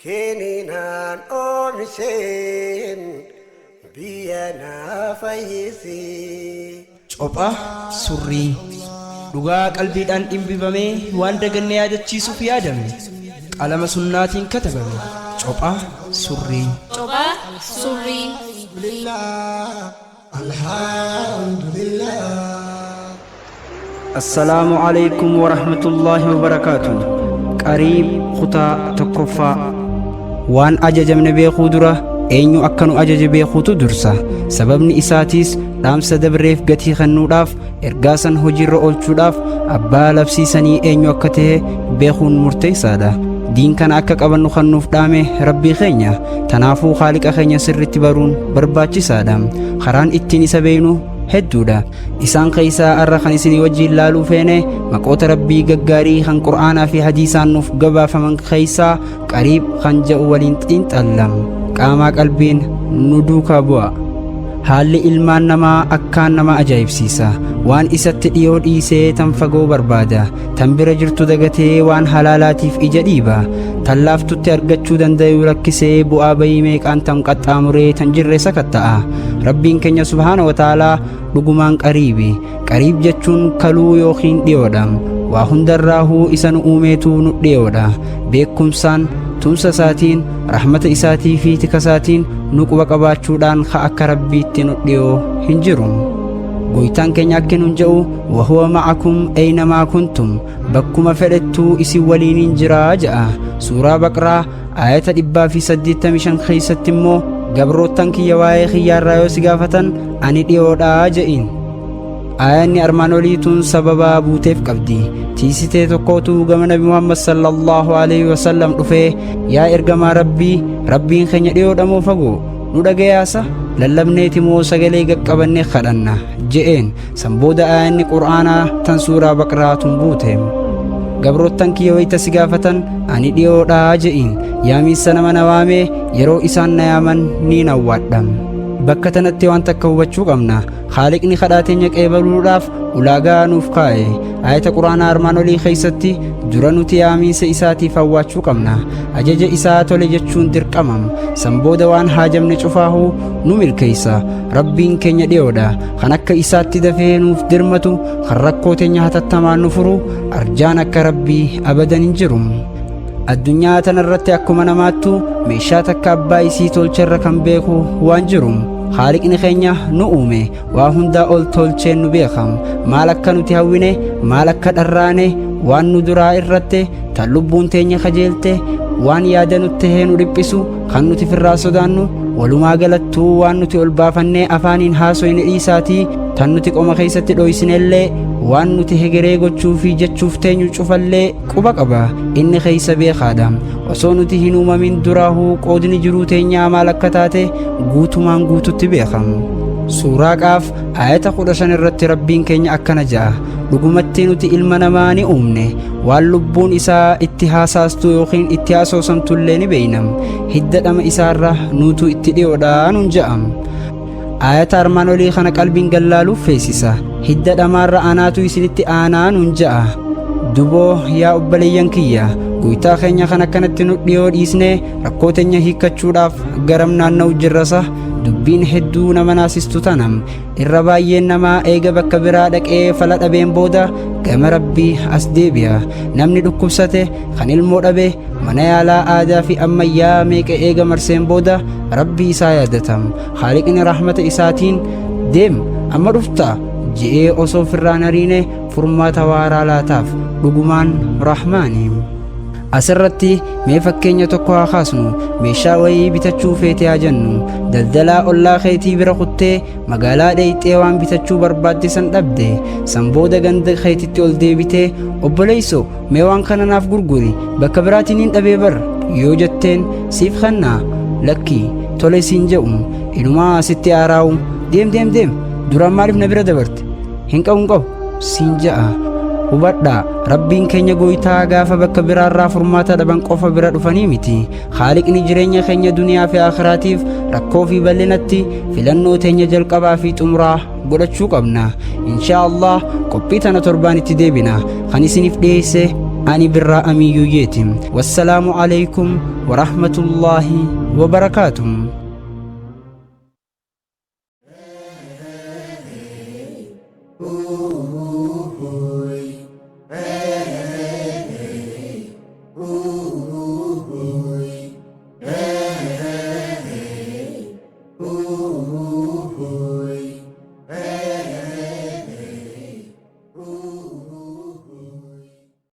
Keninaan oomisheen biyya naa fayyisi. Copha surrii dhugaa qalbiidhaan dhimbifamee waan daganne yaadachiisuuf yaadame qalama sunnaatiin katabame. Copha surrii. Copha surrii. Alhamdulillah. Assalaamu alaykum warahmatullaahi wabarakaatu. Qariib kutaa tokkoffaa. Waan ajajamne beekuu dura eenyu akka nu ajaje beekuutu dursa. Sababni isaatiis dhaamsa dabreef gatii kennuudhaaf, ergaa san hojiirra oolchuudhaaf abbaa labsiisanii eenyu akka ta'e beekuun murteessaadha. Diin kana akka qabannu kan nuuf dhaame Rabbii keenya. Tanaafuu Khaaliqa keenya sirritti baruun barbaachisaadha. Karaan ittiin isa beeknu hedduudha. Isaan keessaa arra kan isinii wajjiin laaluu feene maqoota Rabbii gaggaarii kan Qur'aanaa fi hadiisaan nuuf gabaafaman keessaa Qariib kan jedhu waliin xiinxalla. Qaamaa qalbiin nu duukaa bu'a. Haalli ilmaan namaa akkaan nama ajaa'ibsiisa. Waan isatti dhiyoo dhiisee tan fagoo barbaada. Tan bira jirtu dagatee waan halaalaatiif ija dhiiba. Tan laaftutti argachuu dandayu rakkisee bu'aa bayii meeqaan tan qaxxaamuree tan jirre sakatta'a. Rabbiin keenya subhaana wa ta'aalaa dhugumaan qariibi. Qariib jechuun kaluu yookiin dhiyoodha. Waa hundarraahuu isa nu uumeetu nu dhiyoodha. Beekumsaan, tumsa isaatiin, rahmata isaatii fi tika isaatiin nu quba qabaachuudhaan ka akka Rabbiitti nu dhiyoo hin jiru. Goytaan keenya akki nun je'u wahuwa ma'akum eynamaa kuntum, bakkuma fedhettuu isin waliinin jiraa je'a. Suuraa Baqraa aayata 185 keessatti immoo gabroottan kiyya waa'ee kiyyaarraa yoo si gaafatan ani dhiyoodhaa je'iin. Aayanni armaan olii tun sababa buuteef qabdi. Tiisitee tokkootu gama Nabi Muhammad sallallahu alaihi wasallam dhufee, yaa ergamaa Rabbii, Rabbiin keenya dhiyoodha moo fagoo? Nu dhagayaasa? Lallabneeti moo sagalee gaqqabannee kadhanna? Je'een. San booda aayanni Qur'aanaa tan suuraa Baqraa tun buute. Gabroottan kiyya wayita si gaafatan ani dhiyoodha je'iin. Yaamiinsa nama na waamee yeroo isaan na yaaman niin awwaadha. Bakka tanatti waan takka hubachuu qabna. Khaaliqni kadhaa teenya qeebaluudhaaf ulaagaa nuuf kaa'e. Aayata Qur'aanaa armaan olii keessatti dura nuti yaamiinsa isaatiif awwaachuu qabna. Ajaja isaa tole jechuun dirqama. San booda waan haajamne cufaahuu nu milkeessa. Rabbiin keenya dhiyoodha. Kan akka isaatti dafee nuuf dirmatu, kan rakkoo teenya hatattamaan nu furu, arjaan akka Rabbii abadan hin jiru. Addunyaa tanarratti akkuma namaattu meeshaa takka abbaa isii tolcherra kan beeku waan jiru. Khaaliqni keenya nu uume, waa hundaa ol tolcheen nu beeka. Maal akka nuti hawwine, maal akka dharraane, waan nu duraa irratte, tan lubbuun teenya kajeelte, waan yaada nutti tahee nu dhiphisu, kan nuti firraa sodaannu, walumaa galattuu waan nuti ol baafannee afaaniin haasoyne dhiisaatii tan nuti qoma keessatti dhoysinellee, waan nuti hegeree gochuu fi jechuuf teenyu cufallee quba qaba. Inni keessa beekaadha. Osoo nuti hin uumamin duraahuu qoodni jiruu teenyaa maal akka taate guutumaan guututti beeka. Suuraa Qaaf aayata 15 irratti Rabbiin keenya akkana ja'a: dhugumatti nuti ilma namaa ni uumne, waan lubbuun isaa itti haasaastu yookiin itti haasoosamtullee ni beeyna, hidda dhama isaarra nuutu itti dhiyoodha nuun ja'a. Aayata armaan olii kana qalbiin gallaaluuf feesisa. Hidda dhamaarra anaatu isinitti aanaa nuun ja'a. Duboo yaa obboleeyyan kiyya, goytaa keenya kan akkanatti nu dhiyoo dhiisnee rakkoo teenya hiikkachuudhaaf garam naanna'u jirrasa? Dubbiin hedduu nama naasistu tana. Irra baay'een namaa eega bakka biraa dhaqee fala dhabeen booda gama Rabbii as deebi'a. Namni dhukkubsate, kan ilmoo dhabe, mana yaalaa aadaa fi ammayyaa meeqa eega marseen booda Rabbii isaa yaadata. Khaaliqni rahmata isaatiin deem amma dhufta je'ee osoo ofirraa hariine furmaata waaraa laataaf. Dhugumaan Rahmaani. Asirratti mee fakkeenya tokko haa kaasnu. Meeshaa wayii bitachuu feete haa jennu. Daldalaa ollaa keetii bira kuttee magaalaa dheeyxee waan bitachuu barbaadde san dhabde. San booda ganda keetitti ol deebitee, obboleeyso mee waan kana naaf gurguri, bakka biraatiin hin dhabee bar yoo jetteen, siif kennaa? Lakki, tole siin jedhu. Inumaa sitti aaraa'u, deem deem deem, duraan maaliif na bira dabarte, hin qabu hin qabu siin ja'a. Hubadhaa, Rabbiin keenya goytaa gaafa bakka biraarraa furmaata dhaban qofa bira dhufanii miti. Khaaliqni jireenya keenya duniyaa fi akhiraatiif rakkoo fi bal'inatti filannoo teenya jalqabaa fi xumuraa godhachuu qabna. Inshaa Allah qophii tana torbaan itti deebina. Kan isiniif dhiyeesse Ani Birraa Amiyyuuyyeeti. Wassalaamu Aleykum Warahmatullaahi Wabarakaatuh.